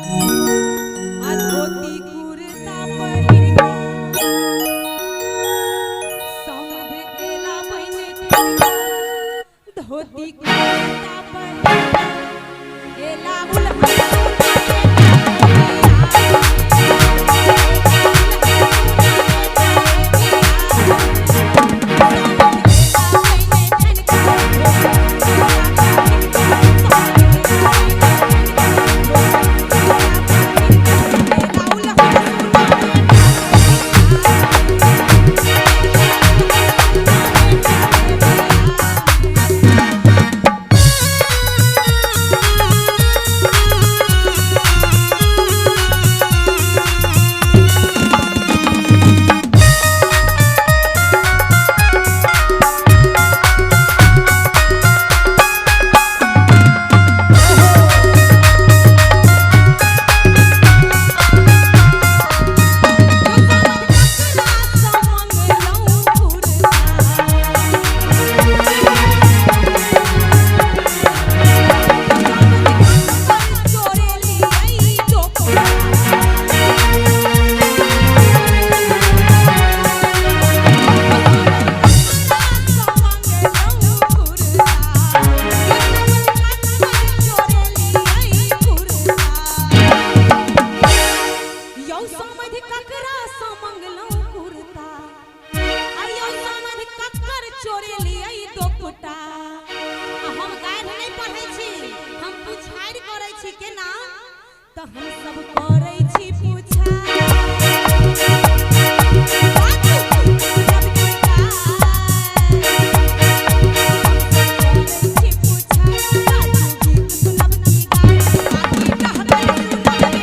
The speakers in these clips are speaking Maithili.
आ धोती कुर्ता पहिर के समध एला बहिन ठनका, धोती कुर्ता पहिर के एला उलहन सुना यौ समध ककरा सँ मंगलौं कुर्ता, आ यौ समध ककर चोरेलियै दोपटा। आ हम गारि नहि पढ़ै छी, हम पुछारि करै छी। केना तऽ हम सब करै छी पुछारि। बाजू सुनब की गारि, हम सब करै छी पुछारि। बाजू गीत सुनब की गारि, बाकी कहबै सुनब बेटा।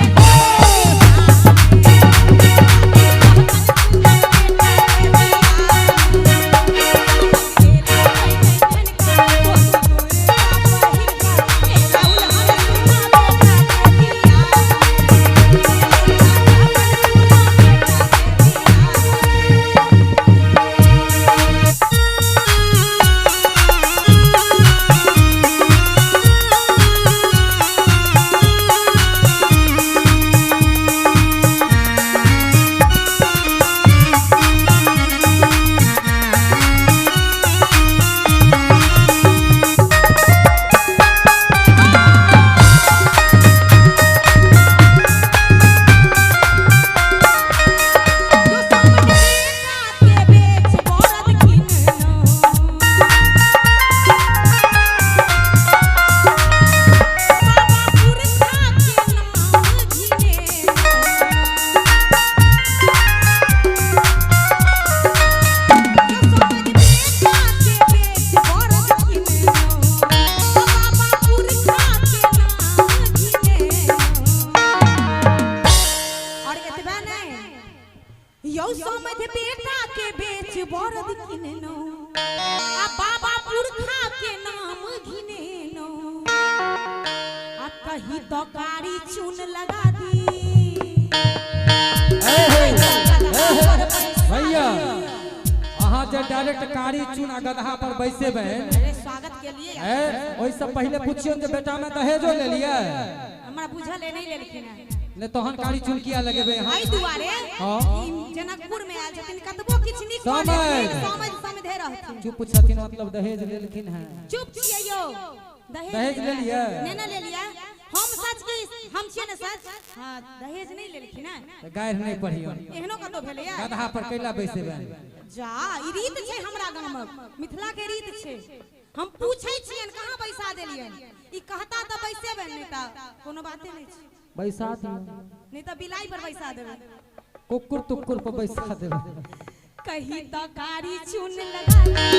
और एतबे नहि यौ समध बेटा के बेच बरद किनलहुँ, आ बाबा पुरखा के नाम घिनेलहुँ। आ कही तो कारी चून लगा दी। भैया अहाँ जे डायरेक्ट कारी चून आ गदहा पर बैसेबै, अरे स्वागत के लिए ओहिसँ पहिले पुछियौ जे बेटा में दहेजो लेलियै? हमरा बुझल नहीं लेलखिन हैं। नहि तहन कारी चून किया लगेबै अहाँ? एहि दुआरे हाँ। ई जनकपुर में आयल छथिन, कतबो किछु नीक कऽ समझ। लेथिन, समझ समझे रहथिन। चुप छथिन मतलब दहेज लेलखिन हैं। चुप छियै यौ। दहेज लेलियै? नहि ने लेलियै हम। सच की हम छियै ने सच। हाँ, दहेज नहि लेलखिन हैं। तऽ गारि नहि पढ़ियौ। एहनो कतौ भेलैया? गदहा पर कैला बैसेबै? जा, ई रीत छै हमरा गामक, मिथिला के रीत छै। हम पूछै छियनि कहाँ बैसा देलियनि, ई कहता तऽ बैसेबै, नहि तऽ कोनो बाते नहि छै। बैसा दियौ। नहि तऽ बिलाइ पर बैसा देबै। कुकुर तुकुर पर बैसा देबै। कही तो कारी चून लगा दी।